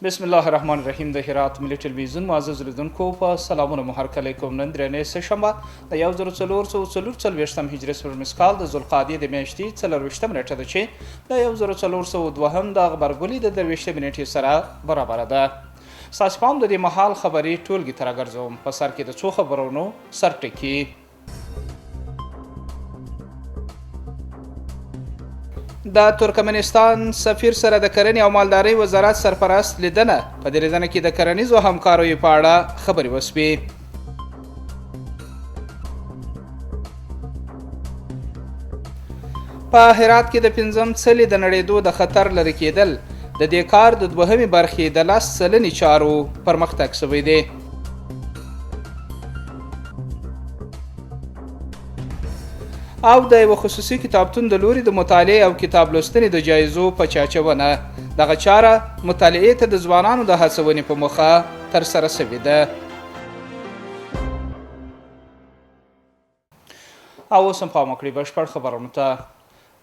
بسم الله الرحمن الرحیم. د هرات ملي ټلویزیون معزز لیدونکو په سلامونه مو هرکلی کوم. نن درېنۍ سه شنبه د 1444 هجري سپوږمیز کال د ذوالقعدې د میاشتې 24 نېټه ده چې د 1402 د غبرګولي د 23 نېټې سره برابره ده. ستاسو پام د دې مهال خبري ټولګې ته راګرځوم. په سر کې د څو خبرونو سرټکي. د ترکمنستان سفیر سره د کرنې او مالدارۍ وزارت سرپرست لیدنه. په دې لیدنه کې د کرنیزو همکاریو په اړه خبرې وشوې. په هرات کې د پنځم څلي د نړېدو د خطر لرې کېدل د دې کار د دوهمې برخې د 10% چارو پرمختګ شوی دی. او د یوه خصوصي کتابتون د لوري د مطالعې او کتاب لوستنې د جایزو په چاچونه دغه چاره مطالعې ته د ځوانانو د هڅونې په موخه ترسره شوې ده. او اوس هم پام وکړئ بشپړ خبرونو ته.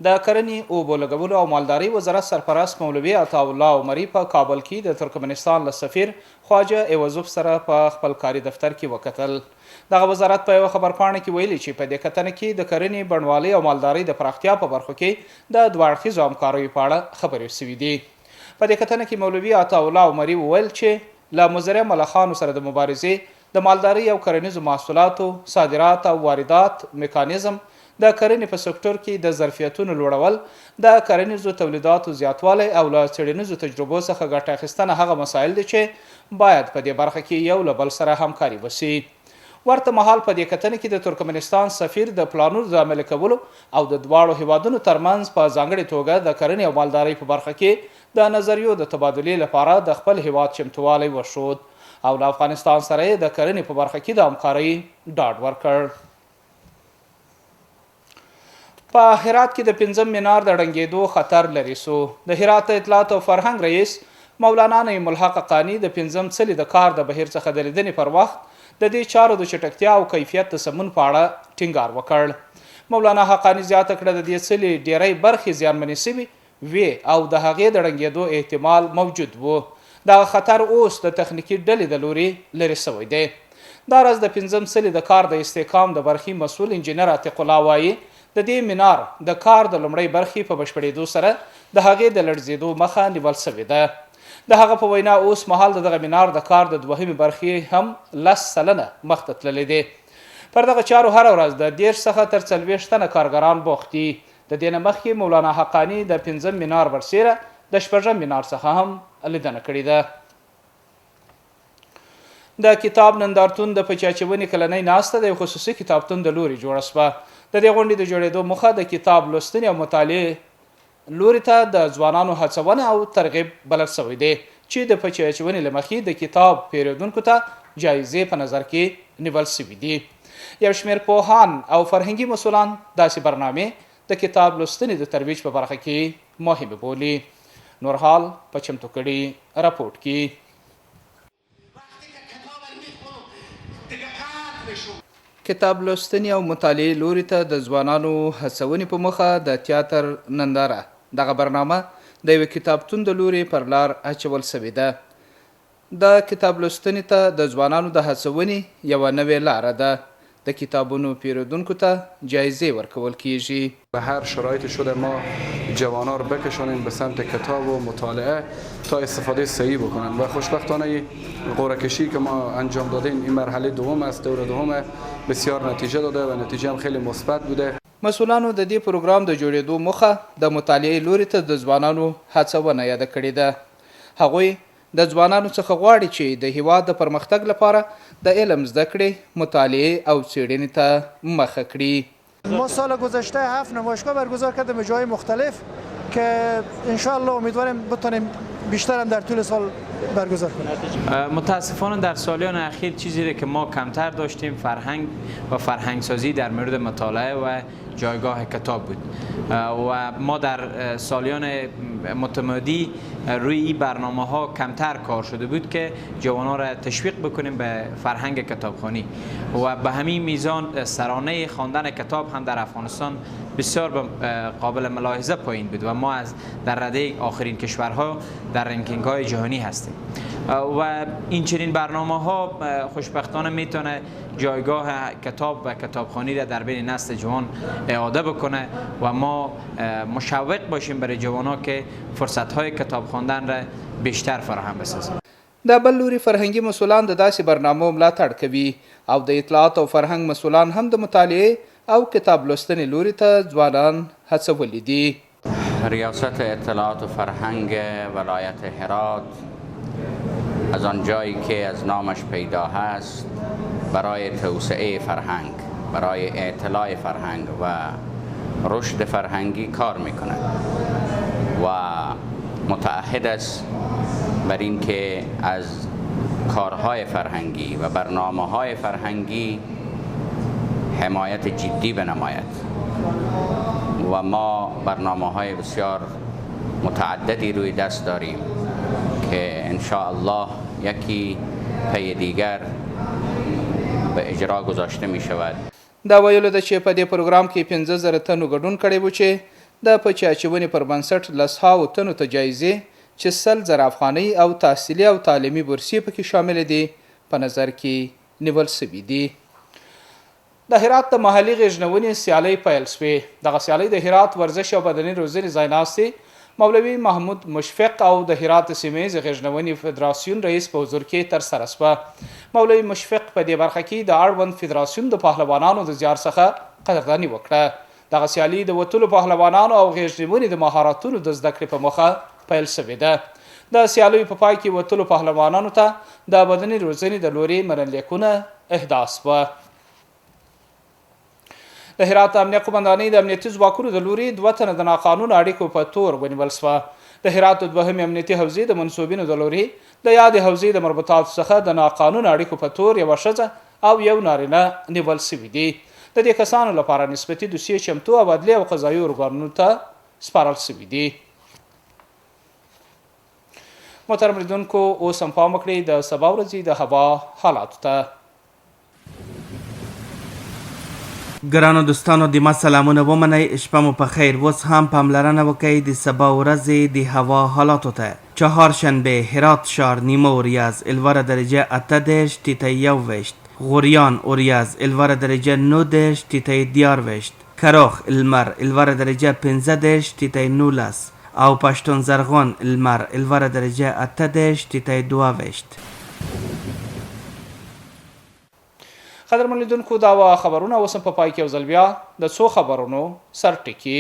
د کرنې، اوبو لګولو او مالدارۍ وزارت سرپرست مولوي عطاالله عمري په کابل کې د ترکمنستان له سفیر خواجه ایوزوف سره په خپل کاري دفتر کې وکتل. دغه وزارت په یوه خبرپاڼه کې ویلي چې په دې کتنه کې د کرنې، بڼوالۍ او مالدارۍ د پراختیا په برخو کې د دوه اړخیزو همکاریو په اړه خبرې شوې دي. په دې کتنه کې مولوي عطاالله عمري وویل چې له مضرع ملخانو سره د مبارزې، د مالدارۍ او کرنیزو محصولاتو صادرات او واردات میکانیزم، د کرنې په سکتور کې د ظرفیتونو لوړول، د کرنیزو تولیداتو زیاتوالی او له څېړنیزو تجربو څخه ګټه اخیستنه هغه مسایل دي چې باید په دې برخه کې یو له بل سره همکاري وشي. ورته مهال په دې کتنه کې د ترکمنستان سفیر د پلانونو د عملي کولو او د دواړو هیوادونو ترمنځ په ځانګړې توګه د کرنې او مالدارۍ په برخه کې د نظریو د تبادلې لپاره د خپل هیواد چمتووالی وښود او له افغانستان سره یې د کرنې په برخه کې د همکارۍ ډاډ ورکړ. په هرات کې د پنځم منار د ړنګېدو خطر لرې سو. د هرات د اطلاعات او فرهنګ رئیس مولانا نعیم الحق حقاني د پنځم څلي د کار د بهیر څخه د لیدنې پر وخت د دې چارو د چټکتیا او کیفیت د سمون په اړه ټینګار وکړ. مولانا حقاني زیاته کړه، د دې څلي ډیری برخې زیانمنې شوي وې او د هغې د ړنګېدو احتمال موجود و. دغه خطر اوس د تخنیکي ډلې د لوري لرې شوی دی. دا راز د پنځم څلي د کار د استحکام د برخې مسؤل انجینر عتیق الله وایي، د دې منار د کار د لومړۍ برخې په بشپړېدو سره د هغې د لړزېدو مخه نیول شوې ده. د هغه په وینا اوس مهال د دغه منار د کار د دوهمې برخې هم 10% مخته تللی دی. پر دغه چارو هره ورځ د 30 څخه تر 40 تنه کارګران بوخت دي. د دې نه مخکې مولانا حقاني د پنځم منار برسېره د شپږم منار څخه هم لیدنه کړې ده. د کتاب نندارتون د پچې اچونې کلنۍ ناسته د یو خصوصي کتابتون د لوري جوړه شوه. د دې غونډې د جوړېدو موخه د کتاب لوستنې او مطالعې لوري ته د ځوانانو هڅونه او ترغیب بلل شوی دی چې د پچې اچونې له مخې د کتاب پیرودونکو ته جایزې په نظر کې نیول شوې دي. یو شمېر پوهان او فرهنګي مسولان داسې برنامې د کتاب لوستنې د ترویج په برخه کې مهمې بولي. نور حال په چمتو کړي رپورټ کې. کتاب لوستنې او مطالعې لوري ته د ځوانانو هڅونې په موخه د تیاتر ننداره. دغه برنامه د یوه کتابتون د لوري پر لار اچول شوې ده. دا کتاب لوستنې ته د ځوانانو د هڅونې یوه نوې لاره ده. د کتابونو پیرودونکو ته جایزې ورکول کیږي. به هر شرایطی شده ما جوانان رو بکشانیم به سمت کتاب و مطالعه تا استفاده صحیح بکنن و خوشبختانه قرعه کشی که ما انجام دادیم این مرحله دوم است، دور دوم بسیار نتیجه داده و نتیجه هم خیلی مثبت بوده. مسؤلانو د دې پروګرام د جوړېدو موخه د مطالعې لوري ته د ځوانانو هڅونه یاده کړې ده. هغوی د ځوانانو څخه غواړي چې د هیواد د پرمختګ لپاره د علم زده کړې، مطالعې او څېړنې ته مخه کړي. ما سال گذشته 7 نمایشگاه برگزار کردیم به جای مختلف که انشاءالله امیدواریم بتونیم بیشتر هم در طول سال برگزار کنیم. متاسفانه در سالیان اخیر چیزی که ما کمتر داشتیم فرهنگ و فرهنگسازی در مورد مطالعه و جایگاه کتاب بود و ما در سالیان متمادی روی این برنامه ها کمتر کار شده بود که جوانان را تشویق بکنیم به فرهنگ کتابخوانی و به همین میزان سرانه خواندن کتاب هم در افغانستان بسیار قابل ملاحظه پایین بود و ما از در رده آخرین کشورها در رنکینگ های جهانی هستیم. هستیم و این چنین برنامه ها خوشبختانه میتونه جایگاه کتاب و کتابخوانی را در بین نسل جوان اعاده بکنه و ما مشوق باشیم برای جوان ها که فرصت های کتاب خواندن را بیشتر فراهم بسازیم. د بل لوري فرهنګي مسولان د داسې برنامو ملاتړ کوي او د اطلاعات او فرهنګ مسولان هم د مطالعې او کتاب لوستنې لوري ته ځوانان هڅولي دي. ریاست اطلاعات و فرهنگ ولایت هرات از آن جایی که از نامش پیدا هست برای توسعه فرهنگ، برای اطلاع فرهنگ و رشد فرهنگی کار میکند و متعهد است بر اینکه از کارهای فرهنگی و برنامه‌های فرهنگی حمایت جدی بنماید و ما برنامه‌های بسیار متعددی روی دست داریم که ان شاء الله یکی پی دیگر به اجرا گذاشته می شود. د ویلو ده چې په دې پروګرام کې 5000 تنو ګډون کړی و چې د پچې اچونې پر بنسټ لسهاوو تنو ته جایزې چې 100,000 افغانۍ او تحصیلي او تعلیمي بورسیې پکې شاملې دي په نظر کې نیول شوي دي. د هرات د محلي غېږنونې سیالۍ پیل شوې. دغه سیالۍ د هرات ورزش او بدني روزنې ځایناستي مولوي محمود مشفق او د هرات د سیمه ییزې غېږنونې فدراسیون رئیس په حضور کې ترسره شوه. مولوي مشفق په دې برخه کې د اړوند فدراسیون د پهلوانانو د زیار څخه قدرداني وکړه. دغه سیالي د وتلو پهلوانانو او غېږنیونې د مهارتونو د زده کړې په موخه پیل شوې ده. د سیالیو په پای کې وتلو پهلوانانو ته د بدني روزنې د لوري مننلیکونه اهدا شوه. د هرات امنیه قومندانۍ د امنیتي ځواکونو د لوري 2 تنه د ناقانونه اړیکو په تور ونیول شوه. د هرات د دوهمې امنیتي حوزې د منسوبینو د لوري د یادې حوزې د مربوطاتو څخه د ناقانونه اړیکو په تور یوه ښځه او یو نارینه نیول شوي دي. د دې کسانو لپاره نسبتي دوسیې چمتو او عدلي او قضایي ارګانونو ته سپارل شوي دي. محترم لیدونکو، اوس هم پام وکړئ د سبا ورځې د هوا حالاتو ته. ګرانو دوستانو د ما سلامونه ومنئ، شپه مو په خیر. اوس هم پاملرنه وکړئ د سبا ورځې د هوا حالاتو ته. چهارشنبه هرات ښار نیمه اوریاز الوره درجه 38 ټیټه 21، غوریان اوریاز الوره درجه 19 ټیټه 23، کروخ لمر الوره درجه 15 ټیټه 19 او پښتون زرغون لمر الوره درجه 18 ټیټه 22. قدرمن لیدونکو، دا وه خبرونه. اوس هم په پای کې یو ځل بیا د څو خبرونو سرټکي.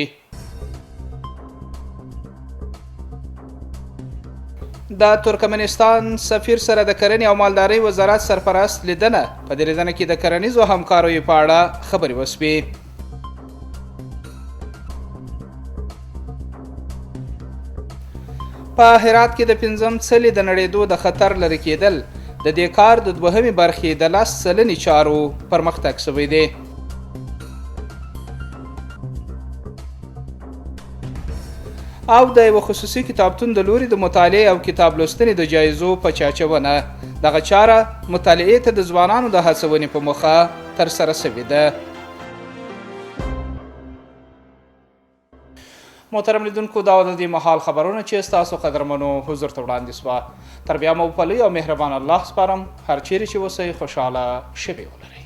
د ترکمنستان سفیر سره د کرنې او مالدارۍ وزارت سرپرست لیدنه. په دې لیدنه کې د کرنیزو همکاریو په اړه خبرې وشوې. په هرات کې د 5 څلي د نړېدو د خطر لرې کېدل د دې کار د دوهمې برخې د 10% چارو پرمختګ شوی دی. او د یوه خصوصي کتابتون د لوري د مطالعې او کتاب لوستنې د جایزو په چاچونه دغه چاره مطالعې ته د ځوانانو د هڅونې په موخه ترسره شوې ده. محترم لیدونکو، دا د دې مهال خبرونه چې ستاسو قدرمنو حضور ته وړاندې شوه. تر بیا مو په لوی او مهربان الله سپارم. هر چیرې چې اوسئ خوشحاله شېبې ولرئ.